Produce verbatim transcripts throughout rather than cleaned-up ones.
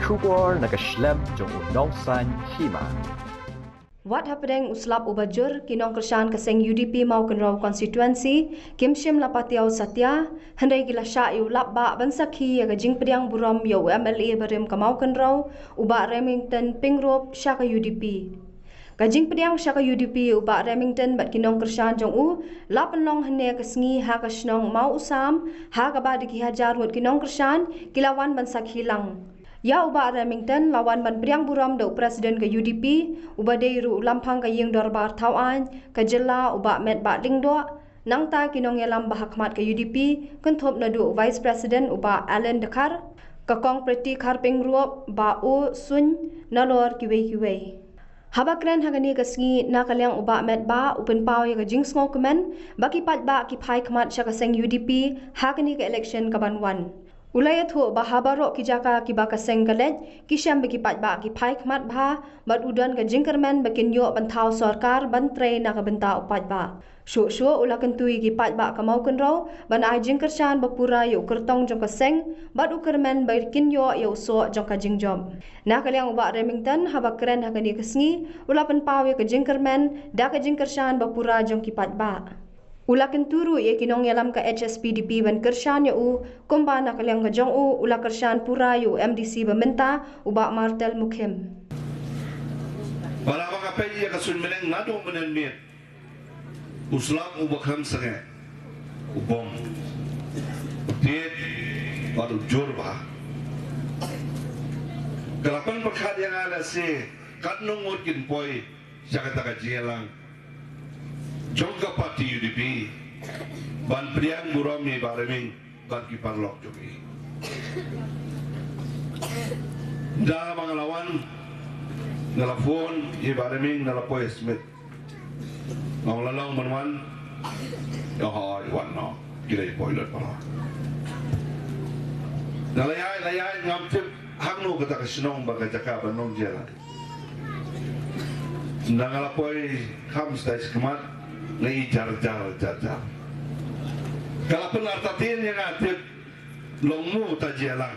Khubor na ka shlem jong u nongsan hima. Wat hapdeng u slap uba jur, ki nongkyrshan ka seng U D P Mawkynrew constituency kim shym la patiaw satia, hynrei ki la shah ïa u lap bah ban sakhi ïa ka jingpdiang burom ïa u M L A barim ka Mawkynrew, u Bah Remington Pyngrope, sha ka U D P. Ka jingpdiang sha ka U D P u Bah Remington bad ki nongkyrshan jong u la pynlong hynne ka sngi ha ka shnong Maw u Sam, ha kaba da ki hajar ngut ki nongkyrshan ki la wan ban sakhi lang. Ïa u Bah Remington la wan ban pdiang burom da u President ka U D P, uba dei ruh u Lamphang ka Ïing Dorbar Thawaiñ ka jylla, u Bah Metbah Lyngdoh, nangta ki nongïalam ba ha khmat ka U D P, kynthup naduh u Vice President u Bah Alan Dkhar, ka Kong Pretty Kharpyngrope, Bah O Suin, nalor kiwei kiwei. Haba kren ha kane ka sngi na ka liang u Bah Metbah u pynpaw ïa ka jingsngewkmen ba ki paidbah ki phai khmat sha ka seng U D P ha kane ka election kaban wan. U la ïathuh ba ha baroh ki jaka kiba ka seng ka leit, ki shem ba ki paidbah ki phai khmat bha, bad u don ka jingkyrmen ba kin ïoh ban thaw sorkar ban trei na ka bynta u paidbah. Shuh shuh u la kyntu ïa ki paidbah ka Mawkynrew ban ai jingkyrshan ba pura ïa u kyrtong jong ka seng, bad u kyrmen ba kin ïoh ïa u soh jong ka jingjop. Na ka liang u Bah Remington, haba kren ha kane ka sngi, u la pynpaw ïa ka jingkyrmen da ka jingkyrshan ba pura jong ki paidbah. U la kyntu ruh ïa ki nongïalam ka H S P D P ban kyrshan ïa u, kumba na ka liang ka jong u, u la kyrshan pura ïa u M D C ba mynta, u Bah Martel Mukhim. Ba la ba nga peit ïa ka suiñ bneng naduh mynnin miet. U slap uba khlem sangeh, u bom, u tied bad u jur bha. Ka la pynpyrkhat ïa nga lehse katno ngut kin poi sha kata ka jingïalang jong ka party U D P ban pdiang burom ïa i Bah Reming bad ki paralok jong i. Da ba nga la wan, nga la phone ïa i Bah Reming, nga la poi Smit. Nga ong, la long ban wan? Ïa, hooid, wan noh. Ki la ïa poi lut baroh. Nga la ïaid, la ïaid, ngam tip hangno kata ka shnong bad ka jaka ban long jela. Nga la poi kham stai shakhmat, nga i jar jar jar jar. Ka la pynartatien ïa nga tip long mo ta jela.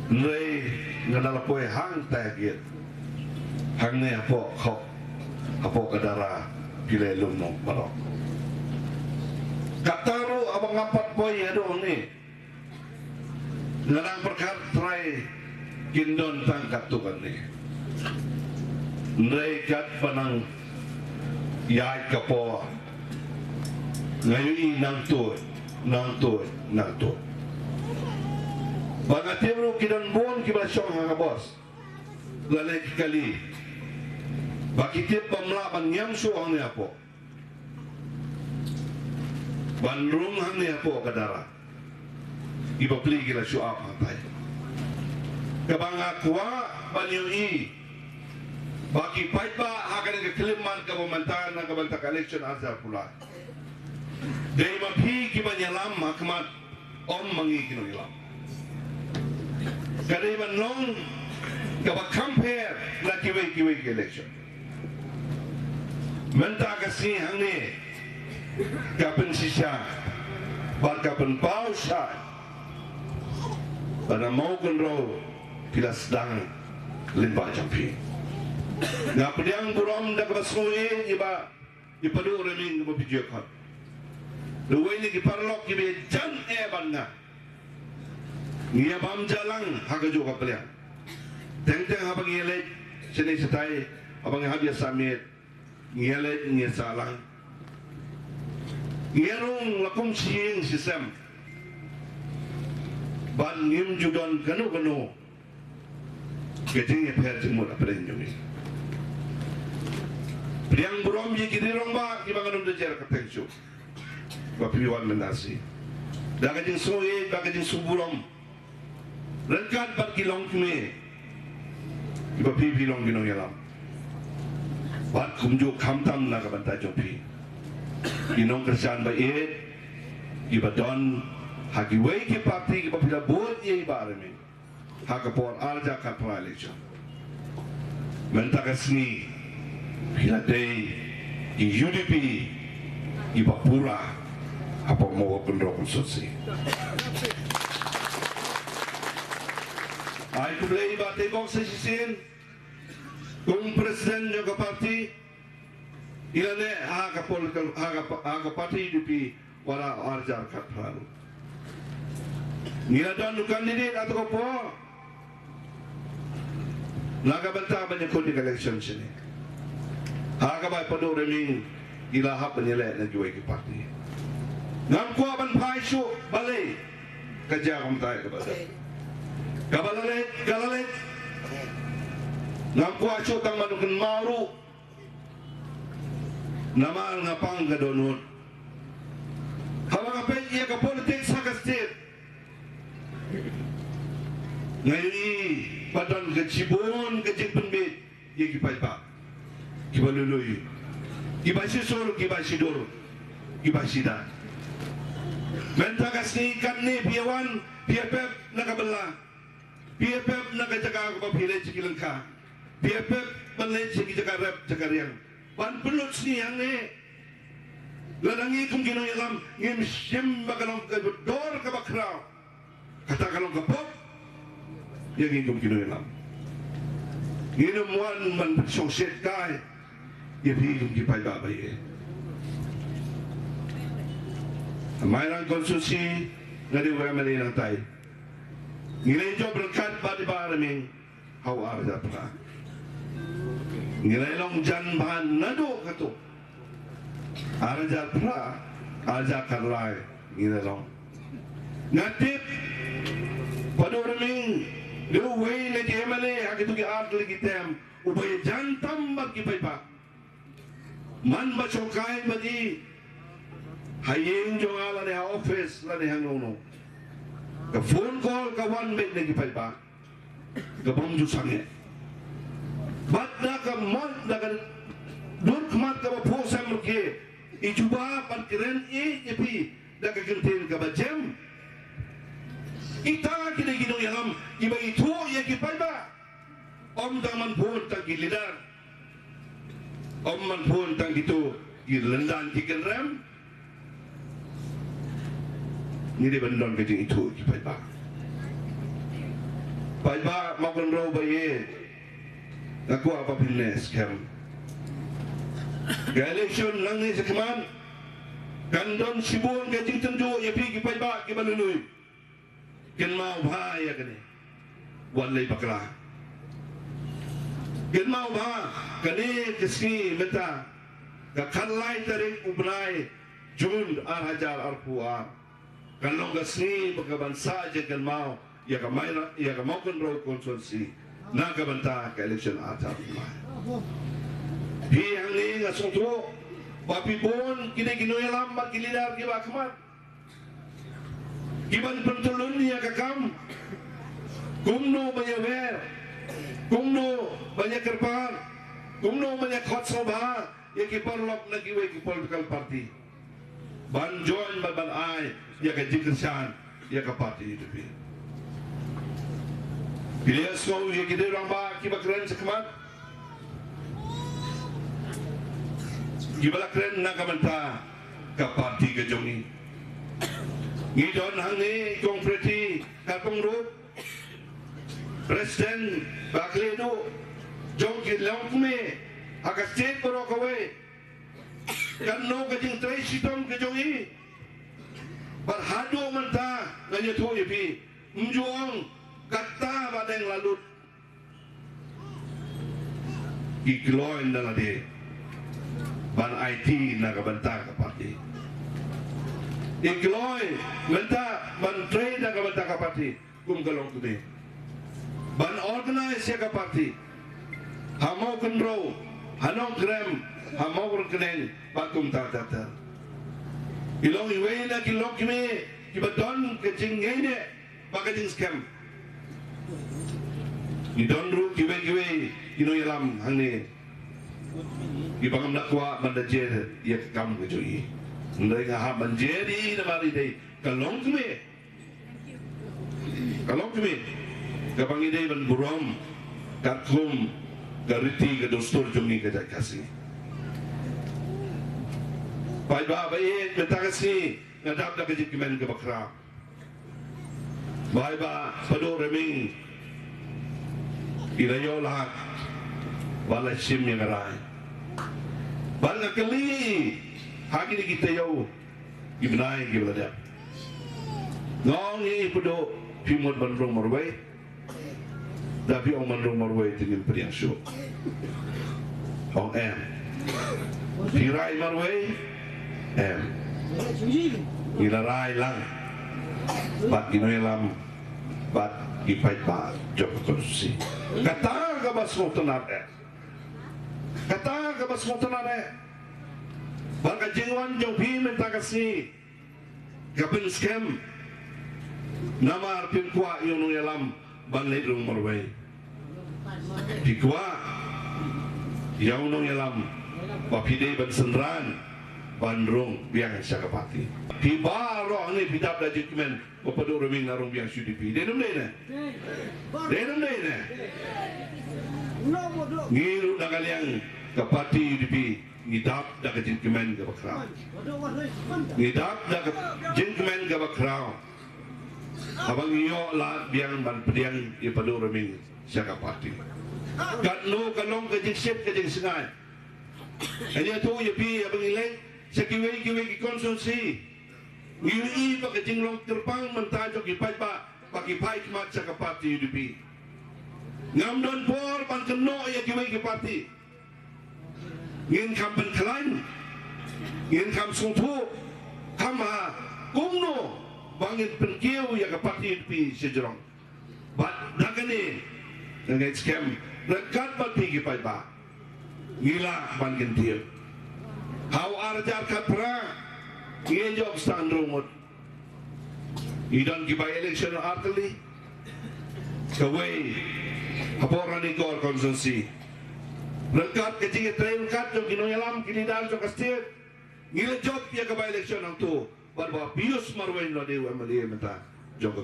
Hynrei nga la poi hangtai ha gate. Hangne hapoh khop, hapoh ka dara, ki la lum noh baroh. Kata ruh haba nga pat poi haduh hangne, nga dang pyrkhat trai kin don tang katto katne. Hynrei katba nang ïaid ka por, nga ïohi nangtuid, nangtuid, nangtuid. Ba nga tip ruh ki don bun kiba shong ha ka bos, lane ki kali, ba ki tip bym lah ban ïam shuh hangne hapoh, ban rung hangne hapoh ka dara. Ki bapli ki la shu ap hangtai. Kaba nga kwah ban ïohi ba ki paidbah ha kane ka khyllipmat kaba mynta na ka bynta ka election ar hajar arphew lai, dei ma phi kiba ïalam ha khmat, ym ma ngi ki nongïalam. Ka dei ban long kaba kham pher na kiwei kiwei ki election. Mynta ka sngi hangne ka pynshisha bad ka pynpaw shai ba na Mawkynrew phi la sdang lyngba jong phi. Nga pdiang burom da kaba sngewsih ïa i Bah, i Bah Reming, ba phi ju khot. Uwei na ki paralok kiba jan eh bad nga. Ngi ïa bam jalang ha kajuh ka pliang. Teng teng haba ngi ïa leit shane shatai, haba ngi hap ïa submit, ngi ïa leit ngi ïa sah lang. Ngi ïa rung la kum shi ïing shi sem. Bad ngim ju don kano kano ka jingïapher jingmut hapdeng jong ngi. Pdiang burom ïa ki ri rangbah kiba ngan ym da jer kyrteng shuh, ba phi wan mynta shi. Da ka jingsngewsih, da ka jingsngewburom ryngkat bad ki longkmie kiba phi, phi long ki nongïalam. Bad kumjuh khamtam na ka bynta jong phi, ki nongkyrshan ba ïeit kiba don ha kiwei ki party kiba phi la bud ïa i Bah Reming ha ka por ar hajar khatphra election. Mynta ka sngi phi la dei i U D P iba pura hapoh Mawkynrew constituency. Ai khublei Bah Teiborn sa shisien, kum president jong ka party, i la leh ha ka political, ha ka, ha ka party UDP, wat la ar hajar khatphra. Ngi la don u candidate ha kato ka por na ka bynta ban ïakhun ïa ka election shane. Ha kaba i Paduh Rymmiang i la hap ban ïaleh na kiwei ki party. Ngam kwah ban phai shuh balei ka jia kumta ïa kaba dei. Kaba la leh ka la leh. Ngam kwah shuh tang ban kynmaw ruh. Namar nga pang ka dohnud. Haba nga peit ïa ka politics ha ka state, nga ïohi ba don ka shibun ka jingpynbeit ïa ki paidbah kiba lui lui, kiba shisur, kiba shidur, kiba shida. Mynta ka sngi katne phi ïa wan, phi ïa pep na ka bylla, phi ïa pep na ka jaka kaba phi leit sha ki lyngkha, phi ïa pep ban leit sha ki jaka rep jaka riang ban pynlut sngi hangne. Lada ngi kum ki nongïalam ngim shim ba ka long ka dor kaba khraw, kata ka long ka pop ïa ngi kum ki nongïalam. Ngin ym wan ban shong shet kai ïa phi kum ki paidbah ba ïeit. Mairang constituency nga dei u MLA nangtai. Ngi la jop ryngkat bad i Bah Rymmiang ha u ar hajar phra. Ngi la long jan bha naduh kato. Ar hajar phra, ar hajar khatlai ngi la long. Nga tip Paduh Rymmiang dei uwei na ki MLA ha kito ki ar tylli ki term uba ïajan tam bad ki paidbah. Man ba shongkai bad i ha ïing jong nga lane ha office lane hangno hangno, ka phone call ka wan beit na ki paidbah ka bym ju sangeh. Bad da ka mon, da ka dur khmat kaba phuh sem ruh i jubab bad kren ïa phi da ka kyntien kaba jem. Kita ki dei ki nongïalam kiba ithuh ïa ki paidbah. Ym tang man phone tang ki leader. Ym man phone tang kito ki lyndan ki kynrem. Ngi dei ban don ka jingithuh ki paidbah. Paidbah Mawkynrew ba ïeit, nga kwah ba phin neh skhem. Ka election nangne shakhmat kan don shibun ka jingtynjuh ïa phi ki paidbah kiba lui lui. Kynmaw bha ïa kane. Wat leit bakla. Kynmaw bha kane ka sngi mynta ka khatlai tarik u bnai Jun ar hajar arphew ar. Kan long ka sngi ba ka ban sah jingkynmaw ïa ka Mairang, ïa ka Mawkynrew constituency na ka bynta ka election ar hajar arphew lai. Phi hangne nga sngewthuh ba phi bun ki dei ki nongïalam bad ki leader kiba khmat. Ki ban pyntylun ïa ka kam. Kumno ban ïawer, kumno ban ïakyrpad, kumno ban ïakhot sngewbha ïa ki paralok na kiwei ki political party ban join bad ban ai ïa ka jingkyrshan ïa ka party UDP. Phi la sngew ïa ki dei rangbah kiba kren shakhmat, kiba la kren na ka bynta ka party ka jong ngi. Ngi don hangne i Kong Pretty Kharpong ruh, President ba khleh duh jong ki longkmie ha ka state baroh kawei. Katno ka jingtrei shitom ka jong i. Bad haduh mynta ngan ïathuh ïa phi, ym ju ong kata ba dang la lut. I kloi na lade ban aiti na ka bynta ka party. I kloi mynta ban trei na ka bynta ka party kum ka longkmie, ban organize ïa ka party ha Mawkynrew, ha Nongkrem, ha Mawryngkneng bad kumta ter ter. I long iwei na ki longkmie kiba don ka jingngeit ne bad ka jingskhem. Ngi don ruh kiwei kiwei ki nongïalam hangne kiba ngam da kwah ban da jer ïa ka kam ka jong i. Hynrei nga hap ban jer ïa i namar i dei ka longkmie. Ka longkmie kaba ngi dei ban burom katkum ka riti ka dustur jong ngi ka jaitkhasi. Paidbah ba ïeit, mynta ka sngi nga dap da ka jingkmen kaba khraw. Ba i Bah Paduh Rymmiang Ki la ïoh lad bad la shim ïa ka rai. Bad nga kylli ha kine ki taïew ki bnai kiba la dep, nga ong ïa i, phi duh phi mut ban rung marwei? Da phi ong ban rung marwei te ngin pdiang shuh. Ong em. Phi rai marwei? Em. Ngi la rai lang bad ki nongïalam bad ki paidbah jong ka konstituensi. Kata kaba sngewtynnat eh. Kata kaba sngewtynnat eh. Bad ka jingwan jong phi mynta ka sngi ka pynskhem. Namar phim kwah ïa u nongïalam ban leit rung marwei. Phi kwah ïa u nongïalam ba phi dei ban synran ban rung biang sha ka party. Phi baroh hangne phi dap da jingkmen ba Paduh Rymmiang na rung biang sha U D P. Dei ne ym dei ne? Dei ne ym dei ne? Ngi ruh na ka liang ka party U D P ngi dap da ka jingkmen kaba khraw. Ngi dap da ka jingkmen kaba khraw haba ngi ïoh lad biang ban pdiang ïa Paduh Rymmiang sha ka party. Katno ka long ka jingshit ka jingsngaid. Ngi ïathuh ïa phi haba ngi leit sha kiwei kiwei ki konstituensi, ngi ïohi ba ka jinglong kyrpang mynta jong ki paidbah ba ki phai khmat sha ka party U D P. Ngam don por ban kynnoh ïa kiwei ki party. Ngin kham pynkhlaiñ, ngin kham sngewthuh kham ha kumno ba ngin pynkiew ïa ka party U D P shajrong. Bad da kane nga ngeit skhem ryngkat bad phi ki paidbah ngi lah ban kyntiew. Ha u ar hajar khatphra ngi ïoh sdang hynriew ngut. Ngi don ki by election ar tylli. Kawei hapoh Ranikor constituency. Ryngkat ka jingïatrei ryngkat jong ki nongïalam, ki leader jong ka state, ngi la jop ïa ka by election hangto bad Bah Pius Marwein u la dei u M L A mynta jong ka,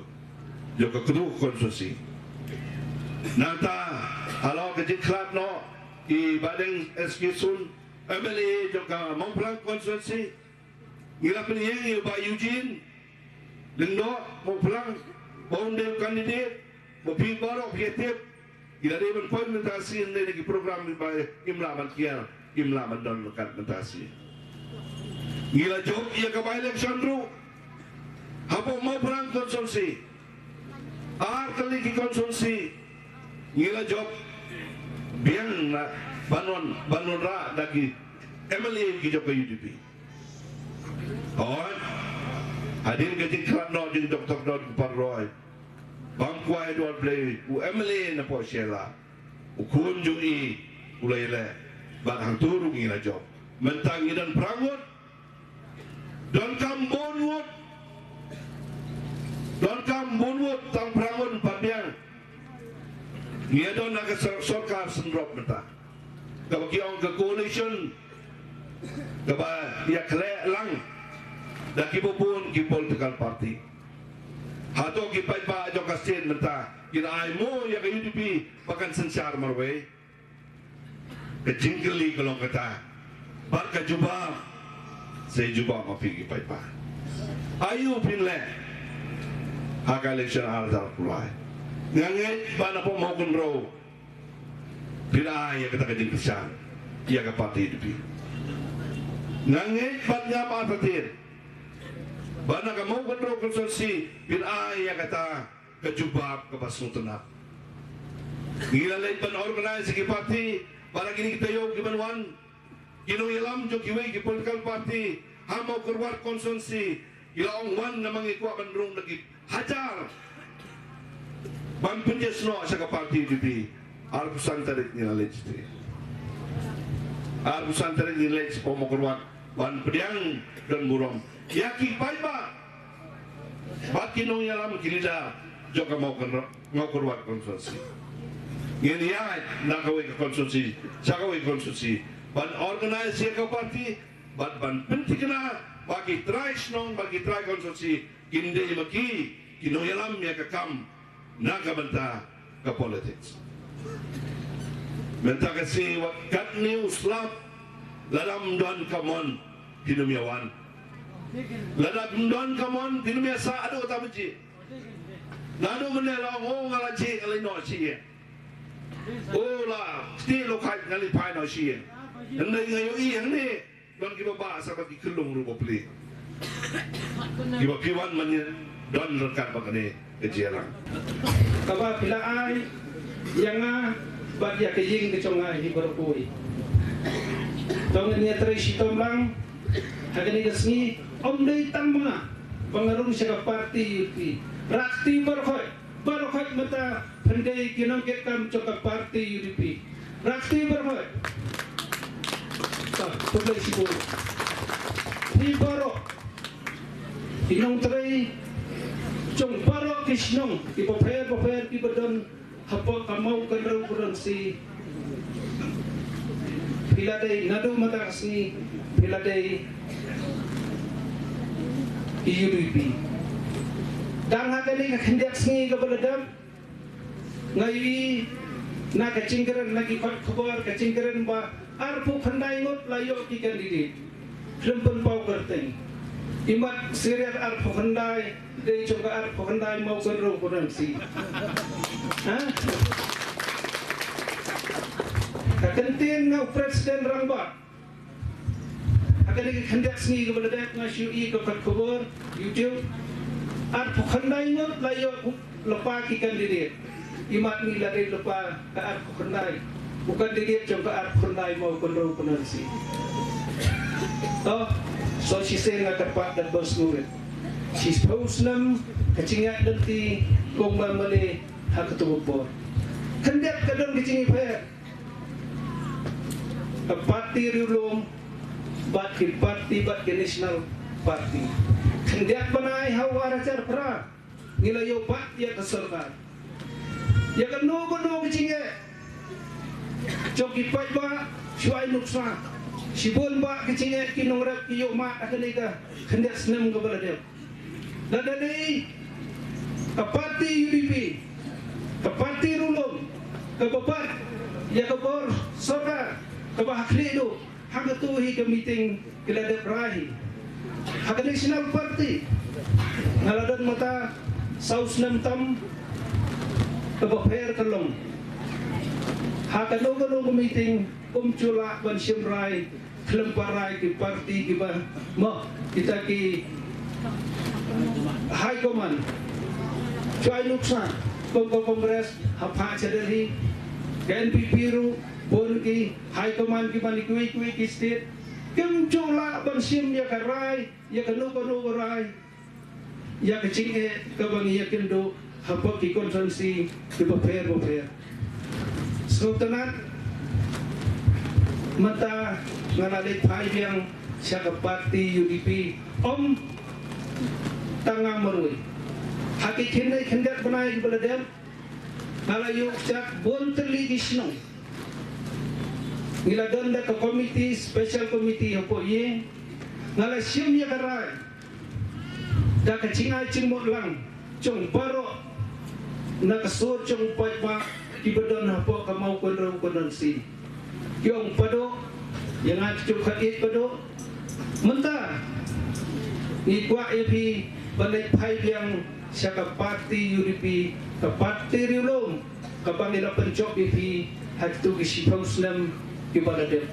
jong ka Kdu constituency. Nangta halor ka jingkhlad noh i Bah Deng S K Sun, M L A jong ka Mawphlang constituency, ngi la pynïeng ïa u Bah Eugene Lyngdoh Mawphlang ba un dei u candidate ba phi baroh phi tip. Ngi la dei ban poi mynta shi, hynrei na ki program ba ngim lah ban kiar, ngim lah ban don ryngkat mynta shi. Ngi la jop ïa ka by election ruh hapoh Mawphlang constituency. Ar tylli ki constituency ngi la jop biang na ban wan, ban wanrah da ki M L A ki jong ka U D P. Hooid, hadien ka jingkhlad noh jong Doctor Don Kpar Roy, bam kwai don Blei u M L A na poh Shella, u khun jong i u la ïaleh bad hangto ruh ngi la jop. Mynta ngi don phra ngut, donkam bun ngut, donkam bun ngut, tang phra ngut pat biang. Ngi ïa don ha ka sor-, sorkar synrop mynta kaba ki ong ka coalition kaba ïakhleh lang da kiba bun ki political party. Hato ki paidbah jong ka state mynta kin ai mo ïa ka U D P ba kan synshar marwei? Ka jingkylli ka long kata. Bad ka jubab, sa jubab ma phi ki paidbah. Aïu phin leh ha ka election ar hajar arphew lai? Nga ngeit ba na pom mo kynroh phin ai ïa kata ka jingkyrshan ïa ka party U D P. Nga ngeit bad nga ba artatien ba na ka Mawkynrew constituency phin ai ïa kata ka jubab kaba sngewtynnat. Ngi la leit ban organize ki party, ba la kine ki taïew ki ban wan, ki nongïalam jong kiwei ki political party ha Mawkyrwat constituency ki la ong wan namar ngi kwah ban rung da ki hajar ban pynjah snoh sha ka party U D P. Arphew san tarik ngi la leit shatei. Arphew san tarik ngi leit shapoh Mawkyrwat ban pdiang don burom ïa ki paidbah bad ki nongïalam, ki leader jong ka Mawkynrew, Mawkyrwat constituency. Ngin ïaid na kawei ka constituency sha kawei ka constituency ban organize ïa ka party bad ban pynthikna ba ki trai shnong bad ki trai constituency kin dei ma ki ki nongïalam ïa ka kam na ka bynta ka politics. Mynta ka sngi wat katne u slap, lada ym don ka mon phin ym ïa wan. Lada ym don ka mon phin ym ïa sah haduh kata ba jih. Naduh mynne la ong, oh, nga la jih, nga la ïehnoh shi ïa. O la kti lo khai ngali phai no shi. Hynrei nga ïohi hangne don kiba ba sa ba ki khyllung ruh ba pli. Kiba phi wan man ïa don ryngkat ba kane ka jia lang. Kaba phi la ai ïa nga bad ïa ka ïing ka jong nga hi baroh kawei. To ngin ïa trei shitom lang ha kane ka sngi, ym dei tang ma nga ba nga rung sha ka party U D P. Rakti baroh kawei. Baroh kawei mynta phin dei ki nongkitkam jong ka party U D P. Rakti baroh kawei. Ta, khublei shibun. Phi baroh ki nongtrei jong baroh ki shnong kiba pher bapher kiba don hapoh ka Mawkynrew constituency. Phi la dei naduh mynta ka sngi phi la dei ki U D P. Dang ha kane ka khyndiat sngi kaba la dep nga ïohi na ka jingkren na ki kot khubor ka jingkren ba arphew khyndai ngut la ïoh ki candidate. Khlem pynpaw kyrteng. Imat serial arphew khyndai dei jong ka arphew khyndai Mawkynrew constituency. Ha? Ka kyntien na u President Rangbah. Ha kane ka khyndiat sngi kaba la dep nga shu ïohi ka kot khubor YouTube. Arphew khyndai ngut la ïoh lypa ki candidate. Imat ngi la dei lypa ka arphew khyndai. U candidate jong ka arphew khyndai Mawkynrew constituency. To, so shisien nga kyrpad da bos ngurit. Shiphew snem ka jingïaid lynti kum ba mane ha kato ka por. Khyndiat ka don ka jingïapher. Ka party riewlum bad ki party bad ki national party. Khyndiat bnai ha u ar hajar phra ngi la ïoh bat ïa ka sorkar. Ïa kano kano ka jingeh jong ki paidbah shu ai nuksa. Shibun bah ka jingeh ki nongrep ki ïoh mad ha kane ka khyndiat snem kaba la dep. Lada dei ka party U D P, ka party riewlum, kaba bat ïa ka bor sorkar kaba ha khlieh duh, ha kato hi ka meeting ki la dep rai hi. Ha ka National Party nga la don mynta saw snem tam, kaba pher ka long. Ha kano kano ka meeting ym ju lah ban shim rai khlem pat rai ki party kiba mo, kita ki high command. Shu ai nuksa kum ka Congress ha phah sha Delhi, ka N P P ruh bun ki high command kiba na kiwei kiwei ki state kim ju lah ban shim ïa ka rai, ïa kano kano ka rai, ïa ka jingeh kaba ngi ïakynduh hapoh ki constituency kiba pher bapher. Sngewtynnat mynta nga la leit phai biang sha ka party U D P, ym tang nga marwei. Ha ki khyndai khyndiat bnai kiba la dep nga la ïoh jat bun tylli ki shnong. Ngi la don da ka committee, special committee hapoh ïing. Nga la shim ïa ka rai da ka jingai jingmut lang jong baroh na ka sur jong u paidbah kiba don hapoh ka Mawkynrew constituency. Ki ong Paduh, ïa nga ki ju khat ïeit Paduh. Mynta ngi kwah ïa phi ban leit phai biang sha ka party U D P, ka party riewlum kaba ngi la pynjop ïa phi ha kito ki shiphew snem kiba la dep.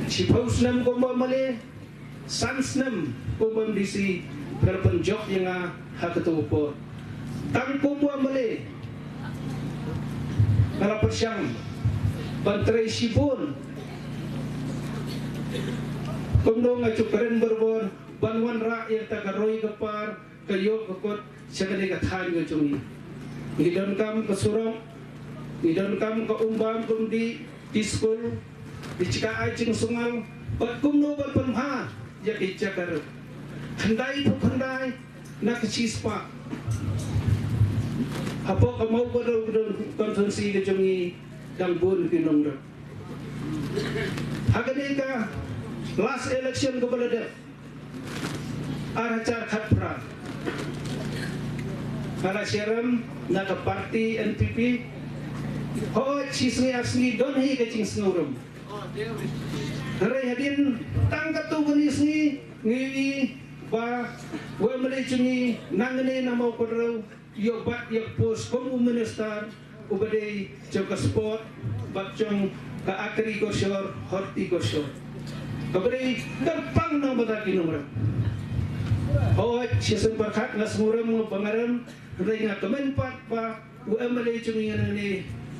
Shiphew snem kumba mane, san snem kum u M D C, phi la pynjop ïa nga ha kato ka por. Tang kum u M L A nga la pyrshang ban trei shibun. Kumno nga ju kren barabor ban wanrah ïa kata ka roi ka par, ka ïoh ka kot sha kane ka thaiñ ka jong ngi. Ngi donkam ka surok, ngi donkam ka um bam um dih, ki skul, ki jaka ai jingsumar, bad kumno ban pynbha ïa ki jaka ruh. Khyndai phew khyndai na ka shispah hapoh ka Mawkynrew constituency ka jong ngi dang bun ki nongrep. Ha kane ka last election kaba la dep, ar hajar khatphra, nga la shem na ka party N P P. Hooid, shi sngi ar sngi don hi ka jingsngewrem. Hynrei hadien tang katto katne sngi ngi ïohi ba u M L A jong ngi nangne na Mawkynrew ïoh bat ïa ka post kum u minister, uba dei jong ka sport bad jong ka agriculture, horticulture, kaba dei kyrpang na ka bynta ki nongrep. Hooid, shisien pyrkhat nga sngewrem, nga ba nga rem, hynrei nga kmen pat ba u MLA jong ngi hangne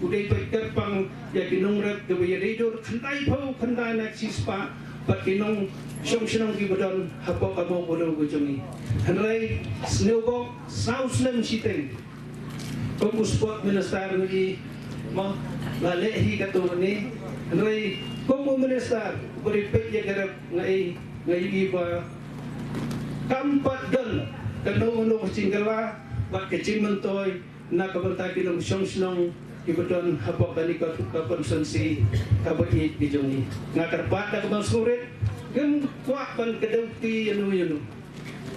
u dei ba kyrpang ïa ki nongrep, kaba ïadei dur khyndai phew khyndai na ka shispah bad ki nongshong shnong kiba don hapoh ka Mawkynrew ka jong ngi. Hynrei sngewbha saw snem shiteng, kum u sport minister ngi, ma la leh hi katto katne, hynrei kum u minister uba dei peit ïa ka rep, nga i, nga ïohi ba kam pat don kano kano ka jingkylla bad ka jingmyntoi na ka bynta ki nongshong shnong kiba don hapoh kane ka, ka constituency kaba ïeit ka jong ngi. Nga kyrpad da kaba sngewrit, ngim kwah ban kdew kti ïano ïano.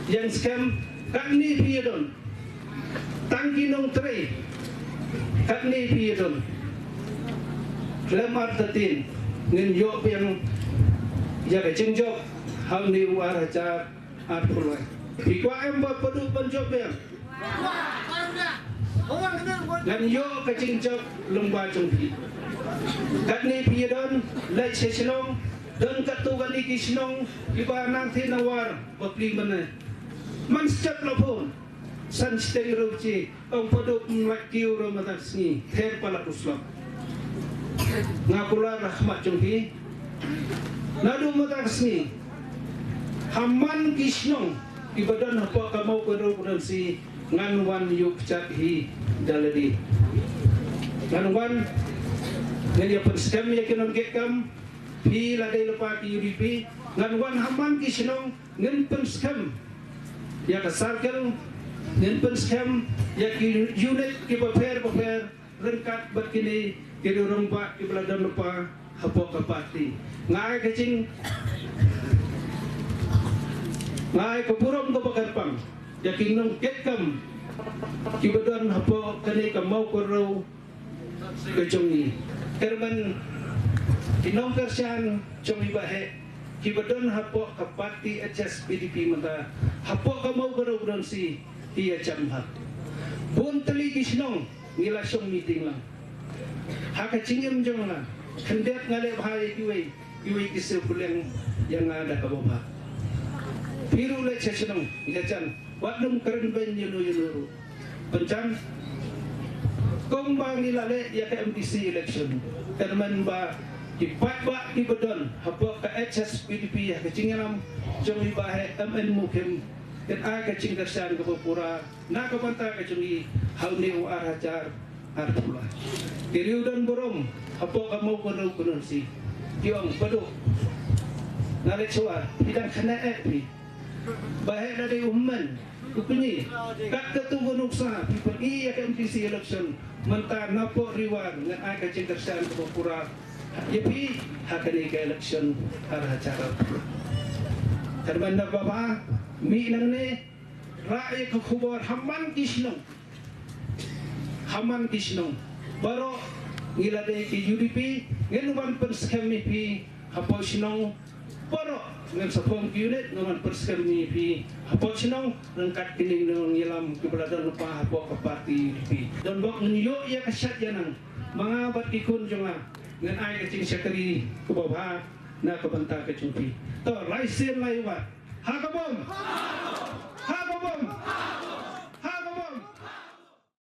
Ïeng skhem, katne phi ïa don tang ki nongtrei, katne phi ïa don. Khlem artatien ngin ïoh biang ïa ka jingjop ha une u ar hajar arphew lai. Phi kwah em ba Paduh ban jop biang? Ngan ïoh ka jingjop lyngba jong phi. Katne phi ïa don, leit sha shnong, don katto katne ki shnong kiba nang thie na war ba pli mynne. Man step la phone, san shiteng ruh chi, ong Paduh ym lait kiew ruh mynta ka sngi, ther palat u slap. Nga kular ha khmat jong phi. Naduh mynta ka sngi, ha man ki shnong kiba don hapoh ka Mawkynrew constituency, ngan wan ïuh kjat hi da lade. Ngan wan, ngan ïa pynskhem ïa ki nongkitkam, phi la dei lypa ki UDP, ngan wan ha man ki shnong, ngin pynskhem ïa ka circle, ngin pynskhem ïa ki unit kiba pher ba pher, ryngkat bad kine ki rangbah kiba la don lypa hapoh ka party. Nga ai ka jing, nga ai ka burom kaba kyrpang ïa ki nongkitkam kiba don hapoh kane ka Mawkynrew ka jong ngi. Kyrmen ki nongkyrshan jong ngi baheh kiba don hapoh ka party HSPDP mynta, hapoh ka Mawkynrew constituency, ki ïa jam ha bun tylli ki shnong. Ngi la shong meeting lang ha ka jingim jong nga, khyndiat nga leh bha ïa kiwei, kiwei ki shu pynlong ïa nga da kaba bha. Phi ruh leit sha shnong ïa jan, wat nym kren beiñ ïano ïano ruh. Pynjan, kumba ngi la leh ïa ka MDC election, kyrmen ba ki paidbah kiba don hapoh ka HSPDP ha ka jingïalam jong i Bah Heh M N Mukhim, kin ai ka jingkyrshan kaba pura na ka bynta ka jong i ha une u ar hajar arphew lai. Ki riew don burom hapoh ka Mawkynrew constituency ki ong, Paduh, nga leit shuwa, phi dang khynnah eh phi. Bah Heh la dei u hynmen, u kñi. Kat katu ka nuksa phi pyni ïa ka MDC election mynta na Pohriwar, ngan ai ka jingkyrshan kaba pura ïa phi ha kane ka election ar hajar arphew. Kyrmen da kaba bha, mih nangne, rah ïa ka khubor ha man ki shnong, ha man ki shnong. Baroh ngi la dei ki UDP, ngin wan pynskhem ïa phi hapoh shnong. Baroh ngin sa form ki unit, ngin wan pynskhem ïa phi hapoh shnong ryngkat kine ki nongïalam kiba la don lypa hapoh ka party UDP. Donbok ngin ïoh ïa ka shad ïa nang, ma nga bad ki khun jong nga ngin ai ka jingshakri kaba bha na ka bynta ka jong phi. To, lai sien lai wat. Ha ka bom! Ha ka bom!